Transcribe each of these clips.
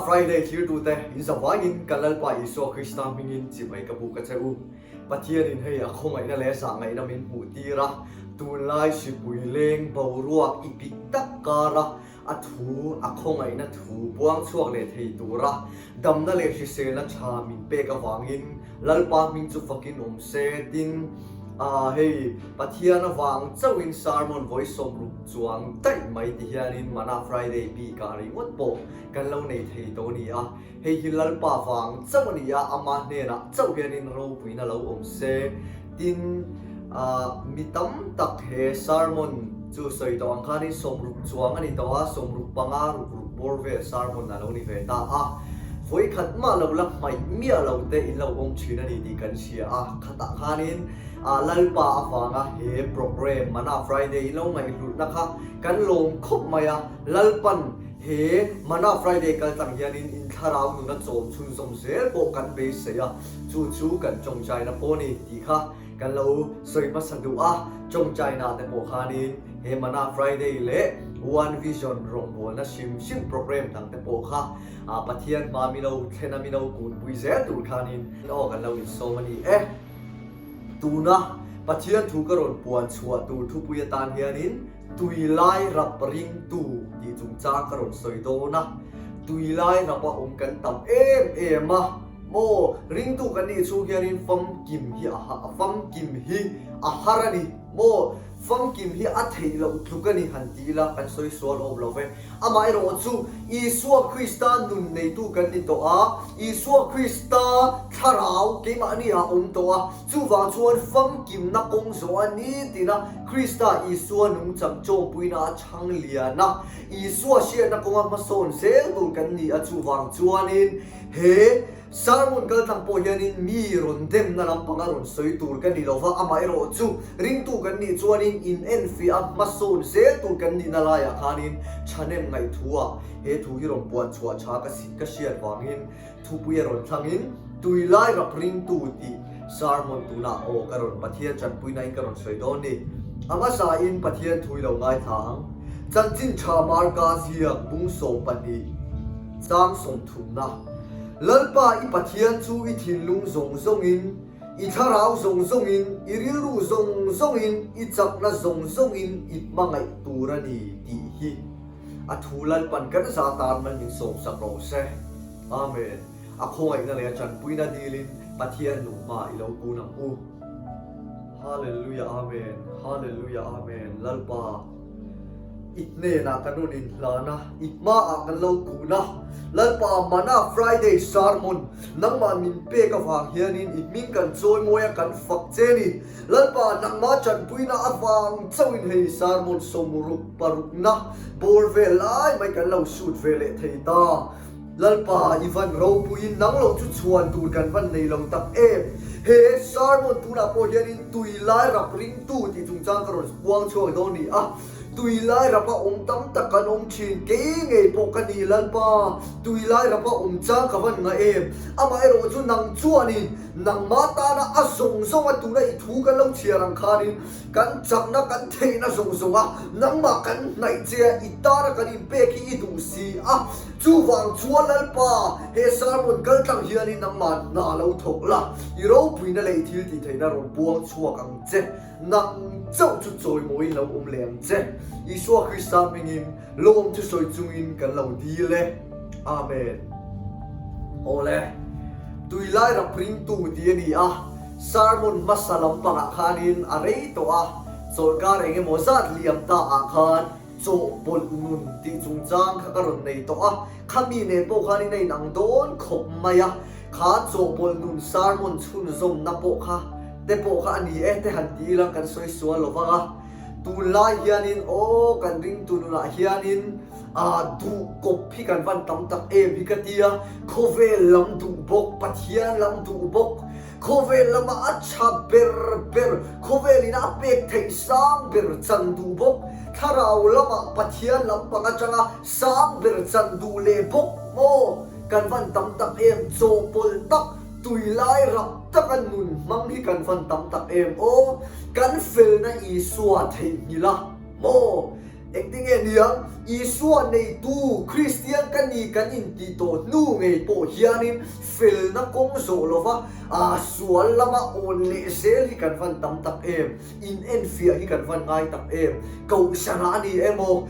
Friday thirtute in zavaiin kan Lalpa Isua Krista hmingin chibai ka buk a che u. Pathianin hei a khawngaihna leh zahngaihna min hmuh tir a, tunlai hripui leng boruak i bik tak kara a thu, a khawngaihna thu puang chhuak leh thei tura damna leh hriselna tha min pek avangin Lalpa hming chu fakin awm se. Tin, ah hei Pathian avang chauhin sermon vawi 60 chuang daih mai ti hianin Mana Friday bikah ringawt pawh kan lo nei thei tawh a ni a. Hei hi Lalpa vang chauh a ni a, ama hnenah chauh hianin ropuina lo awm se. Tin, ah mi tam tak he sermon chu sawi tawh ang khanin 60 chuang a ni tawh a, 65 ruk ruk bawr vel sermon a lo ni ve ta a. Vawikhat mah lo la hmaih miah lo te in lo awm thin a ni tih kan hria a, khatah khanin ah Lalpa avanga he program Mana Friday in lo ngaihhlutna kha kan lawm khawp mai a, Lalpan He Mana Friday kal tlang hianin in thlarau nuna chawm chhunzawm zel pawh kan beisei a, chu chu kan tawngtaina pawh a ni tih kha kan lo sawi hmasa duh a. Tawngtaina te pawh khanin he Mana Friday leh One Vision rawngbawlna hrim hrim program dang te pawh kha Pathian hma mino thlena mino kunpui zel tur khanin aw kan lo insawm a ni e. Tuna Pathian thu ka rawn puan chhuah tur thupui atan hianin Tui lai rap ringtu tih chungchang ka rawn sawi dawn a, tui lai rapa awm kan tam em em a, maw ringtu kan nih chhung hianin famkim hi a a famkim hi a har a ni, maw famkim hi a theih loh tluk a ni han ti ila kan sawi sual awm lo ve. Amaherawh chu Isua Krista nun neitu kan ni tawh a, Isua Krista thlarau keimahni ah awm tawh a, Chuvang chuan famkimna kawng zawh a ni tina Krista Isua nungchang chawmpuina a chhang lian a, Isua hriatna kawnga hmasawn zel tur kan ni a, chuvang chuanin he sermon kaltlang pawh hianin mi rawn demna lampanga rawn sawi tur ka ni lova, amaherawh chu ringtu kan nih chuanin in enfiah a hmasawn zel tur kan nihna laiah khanin thahnem ngaihthua he thu hi rawn puan chhuah tha ka hriat vangin Thupui a rawn thlangin tui lai rap ringtu tih sermon tunah aw ka rawn Pathian tanpuina in ka rawn sawi dawn ni. A hmasa in Pathian thui lo ngaithla ang. Chanchin tha Marka ziak bung 12 chang sawmthumna. Lalpa i Pathian chu i thinlung zawng zawngin, i thlarau zawng zawngin, i rilru zawng zawngin, i chakna zawng zawngin i hmangaih tur a ni tih hi. A thu Lalpan kan za tan man min sawmsak rawh se. Amen. A khawngaihna leh a tanpuina dilin Pathian nung hma i lo kun ang u. Hallelujah Amen Hallelujah Amen Lalpa i hnenah kan rawn inhlan a, i hmaah kan lo kun a, Lalpa Mana Friday Sermon nangmah min pek avang hianin i hming kan chawimawi a kan fak che ni. Lalpa nangmah tanpuina avang chauhin hei sermon 66na bawr vel lai mai kan lo shoot ve leh thei ta. Lalpa i van ropuiin nang lo chu chhuan tur kan van nei lo tak em. He sermon tunah pawh hianin tui lai rap ringtu tih chungchang ka rawn puang chhuak dawn ni a. Tui lai rapa awm tam tak kan awm thin, kei ngei pawh ka ni Lalpa, tui lai rapa awm chang ka van ngah em. Amaherawh chu nang chuanin Nangmah tana a zawng zawnga tuna i thu kan lo chhiar ang khanin kan chakna kan theihna zawng zawnga nangmah kan hnaih che a, i tana kan inpek hi i duh si a. Chuvang chuan Lalpa, he sermon kaltlang hianin nangmah hna lo thawk la, i ropuina leh i thil tih theihna rawn puang chhuak ang che. Nang chauh chu chawimawiin lo awm leh ang che. Isua Krista hmingin lawm chu sawi chungin kan lo dil e. Amen. Awle, tui lai rap ringtu tih a ni a, sermon hmasa lampangah khanin a rei tawh a, chawlhkar eng emaw zat liam ta ah khan chawhpawlh nun tih chungchang kha ka rawn nei tawh a, khami nen pawh khanin a inang dawn khawp mai a, kha chawhpawlh nun sermon chhunzawmna pawh kha te pawh kha a ni e te han ti ila kan sawi sual lo vang a. Tunlai hianin aw kan ringtu nunah hianin ah duh kawp hi kan van tam tak em hi ka tia, khawvel lam duh bawk, Pathian lam duh bawk, khawvel lama a tha ber ber, khawvel ina a pek theih sang ber chan duh bawk, thlarau lama Pathian lampang atanga sang ber chan duh leh bawk maw kan van tam tak em, chawhpawlh tak tui lai rap taka nun hmang hi kan van tam tak em aw, kan felna Isua theihnghilh a maw? Engtinge niang? Isua neitu Kristian ka ni kan intih tawh hnu ngei pawh hianin felna kawng zawh lova sual lama awn leh zel hi kan van tam tak em? In enfiah hi kan van ngai tak em? Kohhranah a ni emaw,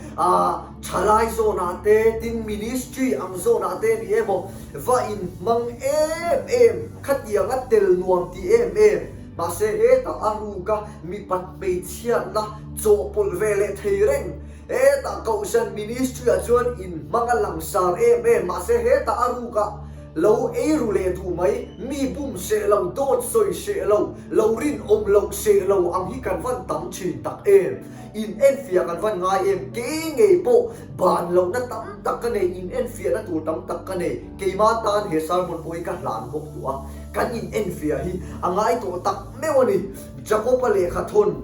thalai zawnah te, tin ministry ang zawnah te a ni emaw, va inhmang em em, khatianga tel nuam ti em em. Mahse hetah a ruka mipat hmeichhiatna chawhpawlh ve leh thei reng. Hetah Kohhran Ministry ah chuan inhmang a langsar em em. Mahse hetah a ruka lo ei ru leh duh mai, mi bum hreh lo, dawt sawi hreh lo, lo rinawm loh hreh lo ang hi kan van tam thin tak em. In enfiah kan van ngai em. Kei ngei pawh ban lohna tam tak ka nei, in enfiahna tur tam tak ka nei. Keimah tan he sermon pawh hi ka hlan bawk duh a. Kan in enfiah hi a ngai tawh tak meuh a ni. Jakob-a lehkha thawn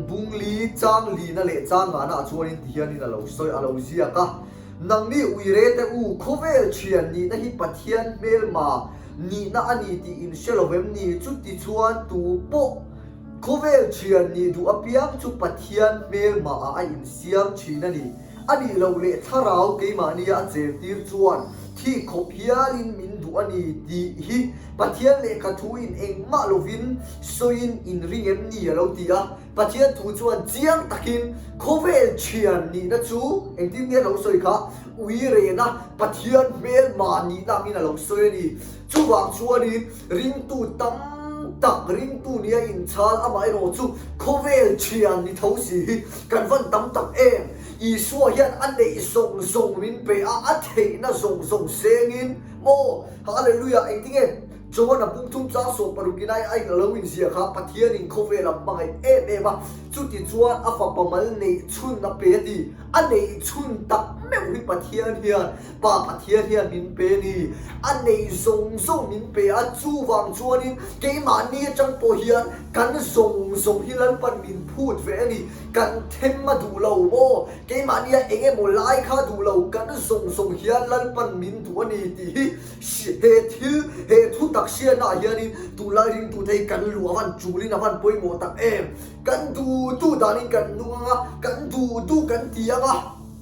bungli chang lina leh chang ngahna ah chuanin ti hianin a lo sawi, a lo ziak a, Nangni uire te u, khawvel thian nihna hi Pathian hmelma nihna a ni tih in hre lo vem ni? Chuti chuan tu pawh khawvel thian nih duh apiang chu Pathian hmelma ah a insiam thin a ni. A nih loh leh thlarau keimahnia a cheltir chuan thi khawp hialin min duh a ni tih hi Pathian lehkha thu in engmah lovin sawiin in ring em ni a lo ti a. Pathian thu chuan chiang takin khawvel thian nihna chu engtin nge a lo sawi kha? Ui rena Pathian hmelma nihna angin a lo sawi a ni. Chuvang chuanin ringtu tam tak, ringtu nia inchhal amaherawh chu khawvel thian ni tho si hi kan van tam tak em? Isua hian a neih zawng zawng min pe a, a theihna zawng zawng sengin maw? Hallelujah! Engtinge John a pungthum chang sawm parukin ai a lo inziah kha Pathianin khawvel a hmangaih em em a, chuti chuan a fapa mal neih chhun a pe a ti. A neih chhun tak meuh hi Pathian hian Pa Pathian hian min pe a ni. A nei zawng zawng min pe a, chuvang chuanin keimahni atang pawh hian kan zawng zawng hi Lalpan min phut ve a ni. Kan them a duh lo maw? Keimahnia eng emaw lai kha duh lo, kan zawng zawng hian Lalpan min duh a ni tih hi he thil, he thu tak hriatnaah hianin tunlai ringtute hi kan luh a van chulin a van pawimawh tak em. Kan duh duh danin kan nung ang a, kan duh duh kan ti ang a.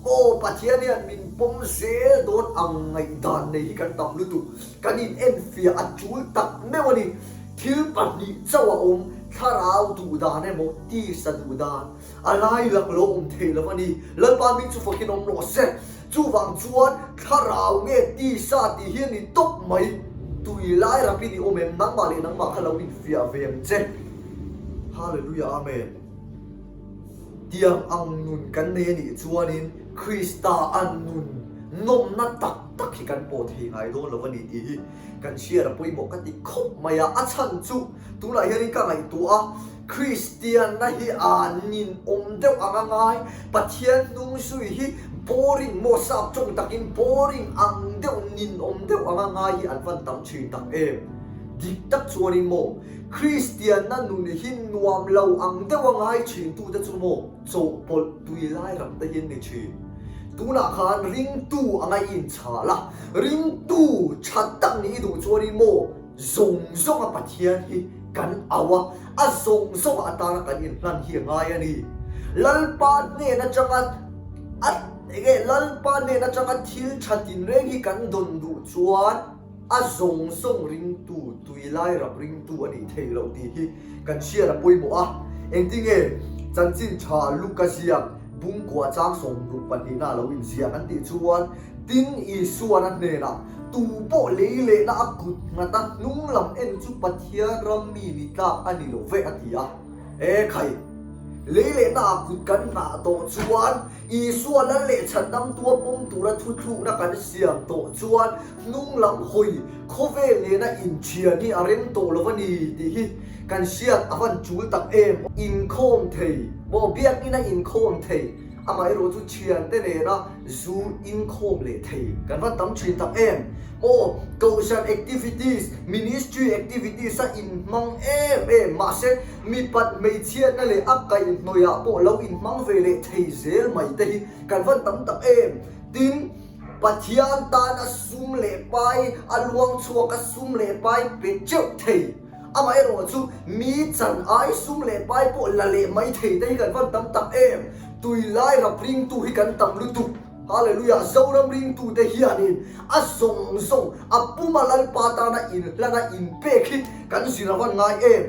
Aw Pathian hian min pawm zel dawn ang ngaihdan nei hi kan tam lutuk. Kan in enfiah a tul tak meuh a ni. Thil pahnih chauh a awm, thlarau duh dan emaw tisa duh dan a lai lak lo awm thei lo a ni. Lalpa hming chu fakin awm rawh se. Chuvang chuan thlarau nge tisa tih hi a ni tawp mai. Tui lai rapin i awm em? Nangmah leh nangmah kha lo infiah ve ang che. Hallelujah Amen. Tiang ang nun kan nei a nih chuanin Krista a nun nawmna tak tak hi kan pawh thei ngai dawn lo a ni tih hi kan hriat a pawimawh ka ti khawp mai a. A chhan chu tunah hianin ka ngaihtuah a, Kristianna hi a ninawm deuh ang a ngai, Pathian hnung zui hi boring maw sap tawng takin boring ang deuh ninawm deuh ang a ngai hi an van tam thin tak em. Dik tak chuanin maw Kristianna nun hi nuam lo ang deuh a ngai thintute chu maw chawhpawlh tui lai ram te hian ni thin. Tunah khan ringtu anga i inchhal a, ringtu tha tak nih i duh chuanin maw zawng zawnga Pathian hi kan au a, a zawng zawnga atana kan inhlan hi a ngai a ni. Lalpa hnen atanga a enge Lalpa hnen atanga thil tha tinreng hi kan dawn duh chuan, A zawng zawng ringtu, tui lai rap ringtu a nih theih loh tih hi kan hriat a pawimawh a. Engtinge chanchin tha Luka ziak bungkua chang sawmruk pahnihna a lo inziak an tih chuan, Tin, Isuan a hnenah, Tu pawh lei lehna a kut nghat a hnung lam en chu Pathian ram mi ni tlak a ni lo ve a ti a. E khai! Lei lehna ah kut kan nghah tawh chuan Isua lal leh chhandamtua pawm tura thuthlukna kan siam tawh chuan hnung lam hawi khawvel nena inthian hi a rem tawh lo a ni tih hi kan hriat a van tul tak em. Inkhawm thei maw? Biakina inkhawm thei amaherawh chu thiante nena zu inkhawm leh thei kan van tam thin tak em. Maw? Kohhran activities, ministry activities a inhmang em em mahse mipat hmeichhiatna leh a kaihhnawihah pawh lo inhmang ve leh thei zel mai te hi kan van tam tak em. Tin, Pathian tana sum leh pai a luang chhuak a sum leh pai pe teuh thei. Amaherawh chu mi chan ai sum leh pai pawh la leh mai thei te hi kan van tam tak em. Tui lai rap ringtu hi kan tam lutuk. Hallelujah! Zoram ringtute hianin a zawng zawng a puma Lalpa tana inhlan a inpek hi kan zir a van ngai em?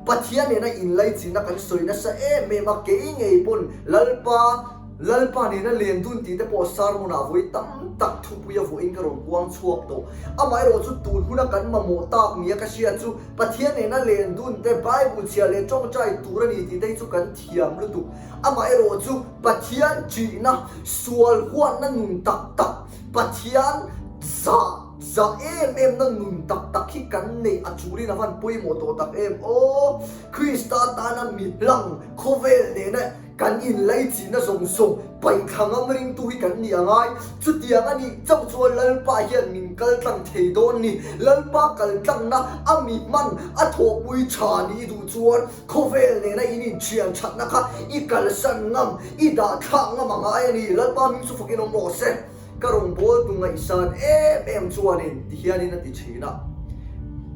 Pathian nena inlaichinna kan sawi nasa em em a, kei ngei pawn Lalpa Lalpa nena len dun tih te pawh sermon ah vawi tam tak thupui a vuahin ka rawn puang chhuak tawh. Amaherawh chu tun huna kan mamawh tak nia ka hriat chu Pathian nena len dun te, Bible chhiah leh tawngtai tur a ni tih te hi chu kan thiam lutuk. Amaherawh chu Pathian ṭihna, sual huatna nun tak tak, Pathian zah zah em em na nun tak tak hi kan neih a chulin a van pawimawh tawh tak em aw. Krista tana mi hlang khawvel nena kan inlaichinna zawng zawng paihthla ngam ringtu hi kan nih a ngai. Chutiang a nih chauh chuan Lalpa hian min kal tlang thei dawn ni. Lalpa kal tlangna a mi hman a thawhpui tha nih duh chuan Khawvel nena in inthian thatna kha i kalsan ngam, i dah thlak ngam a ngai a ni. Lalpa hming chu fakin awm rawh se. Ka rawngbawltu ngaihsan em em chuanin ti hianin a ti thin a.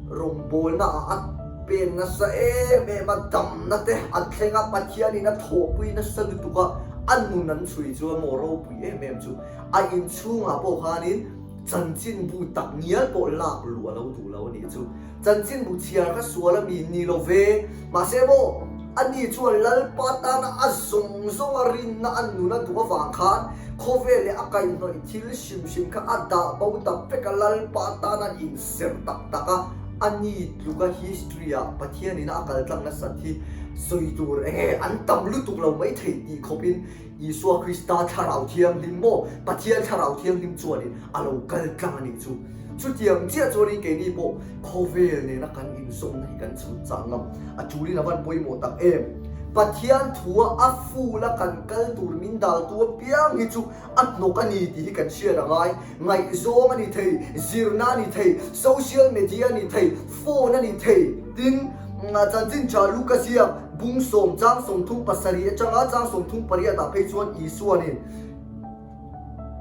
Rawngbawlna ah a pen nasa em em a, damna te a thleng a, Pathianin a thawhpui nasa lutuk a, a nun an chhui chuan maw ropui em em chu a inchhungah pawh khanin chanchinbu tak ngial pawh lak luh a lo duh lo a nih chu. Chanchinbu chhiar kha sual a mi ni lo ve. Mahse maw, ani chuan Lalpa tana a zawng zawng a rinna a nun a duh avang khan khawvel leh a kaihhnawih thil hrim hrim kha a dah bo ta vek a, Lalpa tana an inserh tak tak a, ani tluka history ah Pathian ina a kal tlang nasat hi sawi tur eng nge an tam lutuk lo maithei tih khawpin Isua Krista Thlarau Thianghlim maw Pathian Thlarau Thianghlim chuanin a lo kal tlang a nih chu. Chutiang chiah chuanin keini pawh khawvel nena kan inzawmna hi kan chhut chang ngam a tulin a van pawimawh tak em. Pathian thua a ful a kan kal tur min daltu apiang hi chu a hnawk a ni tih hi kan hriat a ngai. Ngaihzawng a ni thei, zirna a ni thei, social media a ni thei, phone a ni thei. Tin, chanchin tha Luka ziak bung sawm chang 37 atanga chang 38 ah phei chuan Isuanin,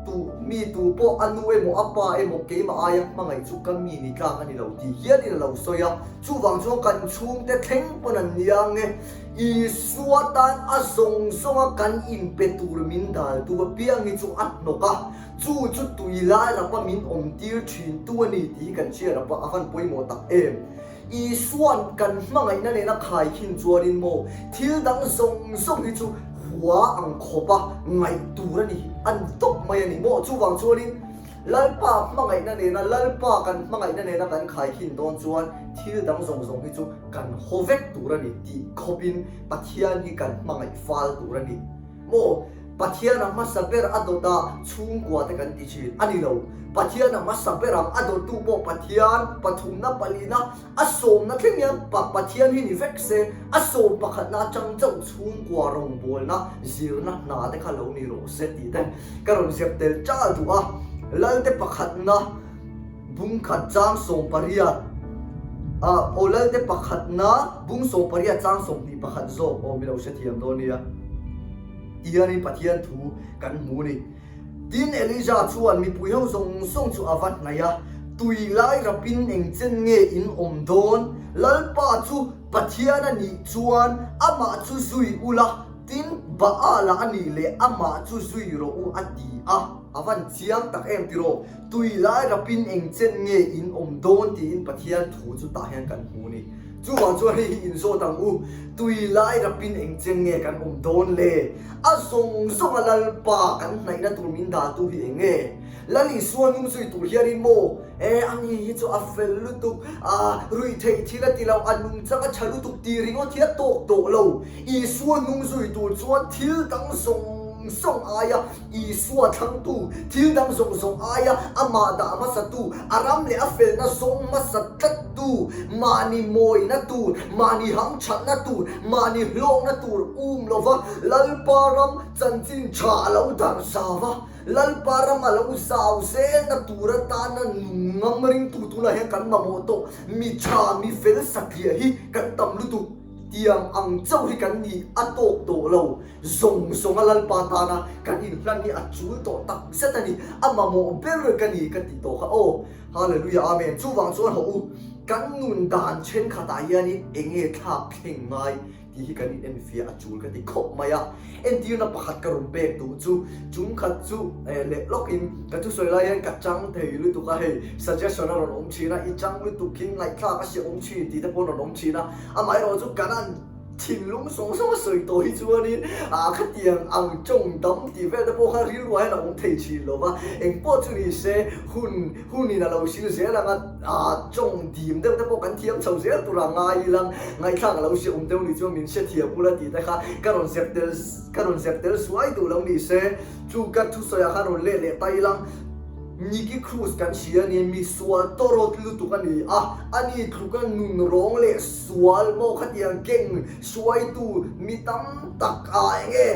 Tu mi tu pawh a nu emaw a pa emaw keimah aia hmangaih chu ka mi ni tlak a ni lo tih hialin a lo sawi a. Chuvang chuan kan chhungte thleng pawn an nia nge Isua tan a zawng zawnga kan inpe tur min daltu apiang hi chu a hnawk a, chu chu tui lai rapa min awmtir thintu a ni tih hi kan hriat rapa a van pawimawh tak em. Isua'n kan hmangaihna nena khaikhin chuanin maw thil dang zawng zawng hi chu hua ang khawpa ngaih tur a ni, an tawp mai a ni maw? Chuvang chuanin Lalpa hmangaihna nena Lalpa kan hmangaihna nena kan khaikhin dawn chuan thil dang zawng zawng hi chu kan haw vek tur a ni tih khawpin Pathian hi kan hmangaih fal tur a ni maw? Pathian a hmasa ber a dawt a, chhungkua te kan ti thin a ni lo. Pathian a hmasa ber ang, a dawttu pawh Pathian, pathumna, palina, a sawmna thleng hian pa Pathian hi ni vek se, a sawm pakhatna atang chauh chhungkua rawngbawlna, zirna hna te kha lo ni rawh se tih te ka rawn zep tel chal duh a. Lalte pakhatna bungkhat chang 18 ah aw Lalte pakhatna bung 18 chang 21 zawk aw mi lo hrethiam dawn nia. Tihianin Pathian thu kan hmu a ni. Tin, Elija chuan mipui ho zawng zawng chu a va hnaih a, Tui lai rapin eng chen nge in awm dawn? Lalpa chu Pathian a nih chuan amah chu zui ula, tin, Baal-a a nih leh amah chu zui rawh u a ti a. A van chiang tak em tiraw? Tui lai rapin eng chen nge in awm dawn tiin Pathian thu chu tah hian kan hmu a ni. Chuvang chuan hei hi inzawt ang u, tui lai rapin eng chen nge kan awm dawn le? A zawng zawnga Lalpa kan hnaihna tur min daltu hi eng nge? Lal Isua nung zui tur hianin maw? E, ani hi chu a fel lutuk, a ruih theih thil a ti lo, a nungchang a tha lutuk tih ringawt hi a tawk tawh lo. Isua nung zui tur chuan thil dang zawng zawng aia Isua thlangtu, thil dang zawng zawng aia amah dah hmasatu, a ram leh a felna zawng hmasa tlattu, mahni mawina tur, mahni hamthatna tur, mahni hlawkna tur um lova Lalpa ram chanchin tha a lo darh zau va, Lalpa ram a lo zau zelna tur atana nung ngam ringtu tunah hian kan mamawh tawh, mi tha, mi fel satliah hi kan tam lutuk. Tiang ang chauh hi kan ni a tawk tawh lo. Zawng zawnga Lalpa tana kan inhlan hi a chul tawh tak zet a ni. A mamawh ber ka ni ka ti tawh kha aw. Hallelujah Amen. Chuvang chuan hawh u, kan nun dan thenkhatah hianin eng nge thlak thleng ngai? tih hi kan inenfiah a tul ka ti khawp mai a. Entirna pakhat ka rawn pek duh chu, chung khat chu leh lawkin ka thusawi lai hian ka chang thei lutuk a, hei suggestion a rawn awm thin a, i chang lutuk hi ngaihthlak a hrehawm thin tih te pawh a rawn awm thin a, amaherawh chu kan han thinlung sawng sawng a sawi tawh hi chuanin ah khatiang ang tawng dam tih vel te pawh kha rilruah hian a awm thei thin lo va, engpawh chu ni se hun hunin a lo sil zel ang a, ah tawng dim deuh te pawh kan thiam chho zel tur a ngai ilang ngaihthlak a lo hre awm deuh ni chuan min hrethiam ula tih te kha ka rawn zep tel ka rawn zep tel suai duh lo ni se chu ka thusawi ah khan rawn leh leh ta ilang. Nicky Cruz kan hria a ni, mi sual tawrawt lutuk a ni a, ani tluka nun rawng leh sual maw khatiang keng hruaitu mi tam tak ah eng nge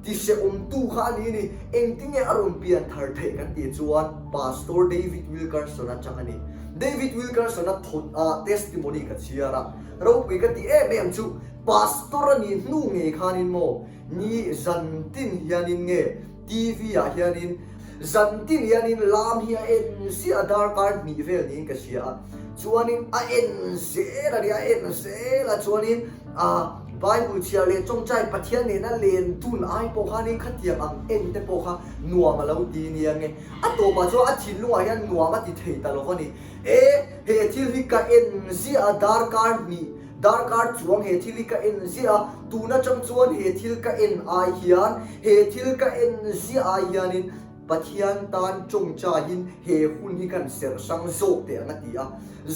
tihrehawmtu kha a ni ni, engtinge a rawn pian thar theih kan tih chuan Pastor David Wilkerson atang a ni. David Wilkerson a thawt a testimony ka chhiar a, ropui ka tih em em chu Pastor a nih hnu ngei khanin maw ni zantin hianin nge TV ah hianin zantin hianin lam hi a en ziah a darkar hnih vel niin ka hria a, chuanin a en zel a ni, a en zel a chuanin ah Bible chhiar leh tawngtai Pathian nena len dun ai pawh khanin khatiang ang en te pawh kha nuam a lo ti nia nge, a tawpah chuan a thinlungah hian nuam a ti thei ta lo a ni, e he thil hi ka en ziah a darkar hnih Darkar chuang he thil hi ka en ziah a, tun atang chuan he thil ka en ai hian, he thil ka en ziah ai hianin Pathian tan tawngtaiin he hun hi kan serh hrang zawk teh ang a ti a.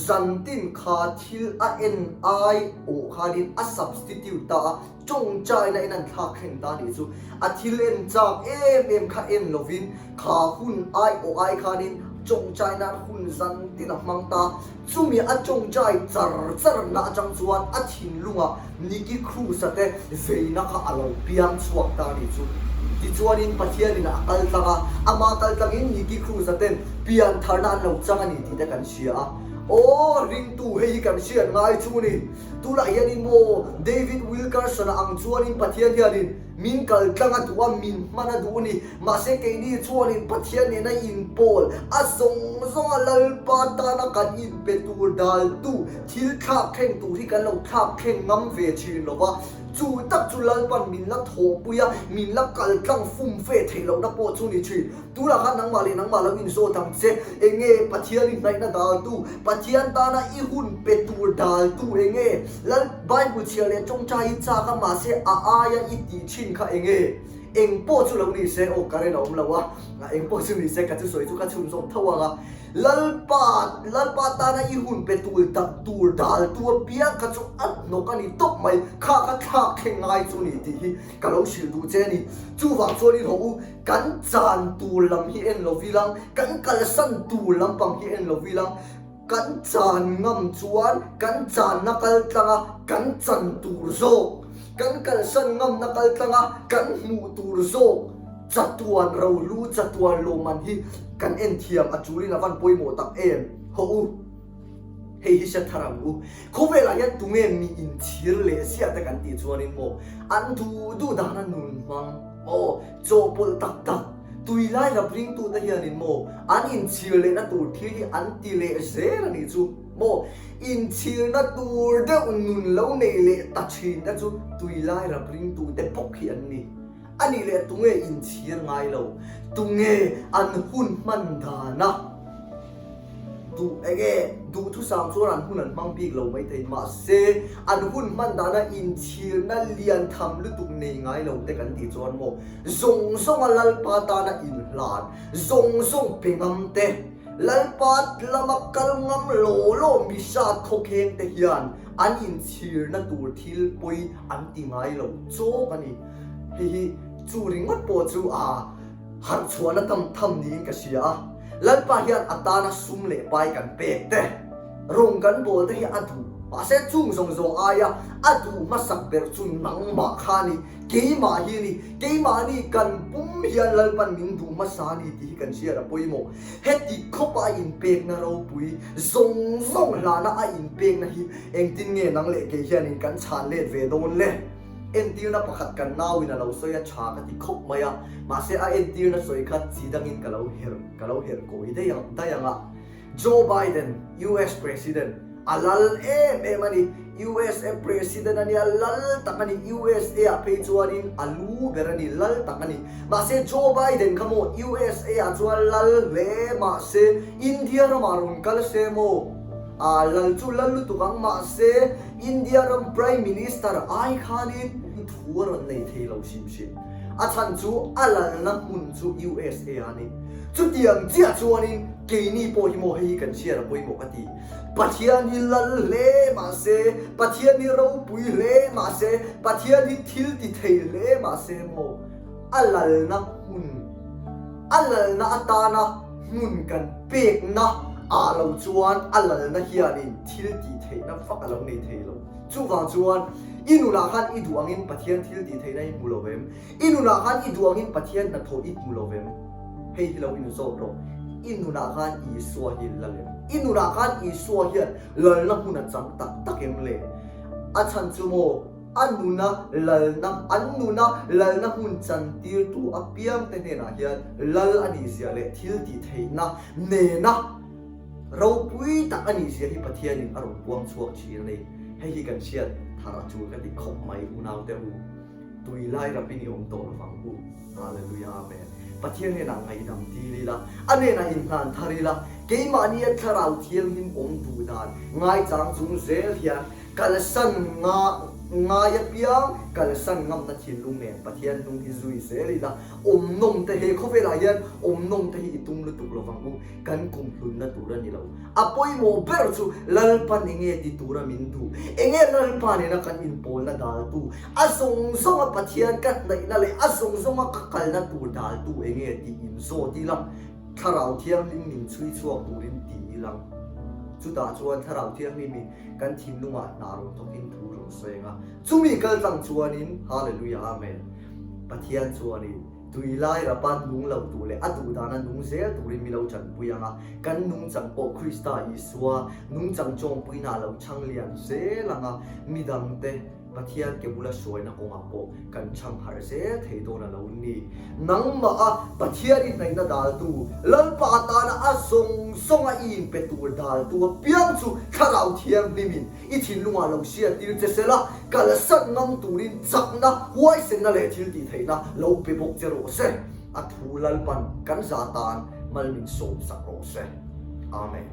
Zantin kha thil a en ai awh khanin a substitute ta a, tawngtaina in an thlak thleng ta nih chu. A thil en chak em em kha en lovin kha hun ai awh ai khanin tawngtaina hun zantin a hmang ta. Chumi a tawngtai char char na atang chuan a thinlungah Nicky Cruz-a te veina kha a lo piang chhuak ta a nih chu. Tichuanin Pathianin a kal tlang a, ama kal tlangin Nicky Cruz-a ten pian tharna an lo chang a ni tih te kan hria a. Aw, ringtu hei hi kan hriat ngai chu ni. Tunah hianin maw David Wilkerson-a ang chuanin Pathian hianin Min kal tlang a duh a, min hman a duh a ni. Mahse keini chuanin Pathian nena inpawl a zawng zawng a Lalpa tana kan inpe tur daltu thil thlak thleng tur hi kan lo thlak thleng ngam ve thin lo va. Chu tak chu Lalpan min la thawhpui a, min la kal tlang fum fe theih lohna pawh chu ni thin. Tunah khan nangmah leh nangmah lo inzawt ang che. Enge Pathian i hnaihna daltu, Pathian tana i hun pe tur daltu enge? Lal Bible chhiar leh tawngtai i chak a, mahse a aia i tih thin kha enge? Eng pawh chu lo ni se, aw current a awm lo a, eng pawh chu ni se ka thusawi chu ka chhunzawm tho ang a. Lalpa, Lalpa tana i hun pe tur dak tur daltu apiang kha chu a hnawk a ni tawp mai, kha ka thlak thleng ngai chu ni tih hi ka lo hrilh duh che a ni. Chuvang chuan i rawh u, Kan chan tur lam hi en lo vilang, kan kalsan tur lampang hi en lo vilang, kan chan ngam chuan kan channa kal tlanga kan chan tur zawk, kan kalsan ngamna kal tlanga kan hmuh tur zawk chatuan rohlu, chatuan lawmman hi kan en thiam a tulin a van pawimawh tak em? Hawh u, hei hi hre thar ang u. Khawvelah hian tunge mi inchhir leh ziah te kan tih chuanin maw an duh duh dana nun hmang maw chawhpawlh tak tak tui lai rap ringtute hianin maw an inchhir lehna tur thil hi an ti leh zel a nih chu maw inchhirna tur deuh nun lo nei leh ta thin te chu tui lai rap ringtute bawk hi an ni. A nih leh tunge inchhir ngai lo tunge an hun hman dana. Duh eng e, duhthusam chuan an hun an hmang bik lo maithei, mahse an hun hman dana inchhirna lian tham lutuk nei ngai lo te kan tih chuan maw zawng zawnga Lalpa tana inhlan, zawng zawng pe ngam te, Lalpa lama kal ngam law law mihrat khawkheng te hian an inchhirna tur thil pawi an ti ngai lo chawk a ni. Hei hi chu ringawt pawh chu a harh chhuahna tam tham niin ka hria a. Lalpa hian a tana sum leh pai kan pek te, rawng kan bawl te hi a duh. Mahse chung zawng zawng aia a duh hmasak ber chu nangmah kha a ni, keimah hi a ni. Keimahni kan pum hian Lalpan min duh hmasa a ni tih hi kan hriat a pawimawh. Heti khawpa a inpekna ropui zawng zawng hlana a inpekna hi engtin nge nang leh kei hianin kan chhan let ve dawn le? Entirna pakhat kan nauin a lo sawi a tha ka ti khawp mai a, mahse a entirna sawi kha chi dangin ka lo her ka lo her kawi daih ang daih ang a. Joe Biden, US President, A lal em em a ni. USA President a nia, lal tak a ni. USA ah phei chuanin a lu ber a ni, lal tak a ni. Mahse Joe Biden kha maw USA ah chuan lal hle mahse India ramah rawn kal se maw? Ah lal chu lal lutuk ang mahse India ram Prime Minister ai khanin thu a rawn nei thei lo hrim hrim. A chhan chu a lalna hmun chu USA a ni. Chutiang chiah chuanin keini pawh hi maw hei hi kan hriat a pawimawh ka ti. Pathian hi lal hle mahse, Pathian hi ropui hle mahse, Pathian hi thil ti thei hle mahse maw a lalna hmun, a lalna atana hmun kan pekna ah lo chuan a lalna hianin thil tih theihna vak a lo nei thei lo. Chuvang chuan i nunah khan i duh angin Pathian thil tih theihna i hmu lo vem? I nunah khan i duh angin Pathian hnathawh i hmu lo vem? Hei hi lo inzawt rawh. I nunah khan Isua hi lal em? I nunah khan Isua hian lalna hmun a chang tak tak em le? A chhan chu maw, a nuna lalna, an nuna lalna hmun chantirtu apiangte hnenah hian lal a nihzia leh thil tih theihna nena ropui tak a nihzia hi Pathianin a rawn puang chhuak thin a ni. Hei hi kan hriat thar a tul ka ti khawp mai unaute u. Tui lai rapin i awm tawh lovang u. Hallelujah Amen. Pathian hnenah ngaihdam dil ila, a hnenah inhlan thar ila, keimahnia Thlarau Thianghlim awm duh dan ngaichang chung zel hian kalsan nga ngai apiang kalsan ngamna thinlung nen Pathian hnung hi zui zel ila, awm nawm te he khawvelah hian awm nawm te hi i tum lutuk lovang u. Kan kum hlunna tur a ni lo. A pawimawh ber chu Lalpan enge ti tura min duh? Enge Lalpa nena kan inpawlna daltu? A zawng zawnga Pathian ka hnaihna leh a zawng zawnga ka kalna tur daltu enge tih inzawt ila, Thlarau Thianghlim min chhui chhuak turin ti ila. Chutah chuan Thlarau Thianghlimin kan thinlungah hna rawn thawkin thu rawn sawi ang a. Chumi kaltlang chuanin, Hallelujah Amen, Pathian chuanin, Tui lai rapa nung lo tur leh a duh dana nung zel turin mi lo chanpui ang a, kan nungchang pawh Krista Isua nungchang chawngpuina a lo chhang lian zel ang a, midangte Pathian ke bula hruaina kawngah pawh kan chhang harh zel thei dawn a lo ni. Nangmah a Pathian i hnaihna daltu, Lalpa atana a zawng zawnga i inpe tur daltu apiang chu Thlarau Thianghlimin I thinlungah lo hriattir che sela, kalsan ngam turin chakna, huaisenna leh thil tih theihna lo pe bawk che rawh se. A thu Lalpan kan za tan mal min sawmsak rawh se. Amen.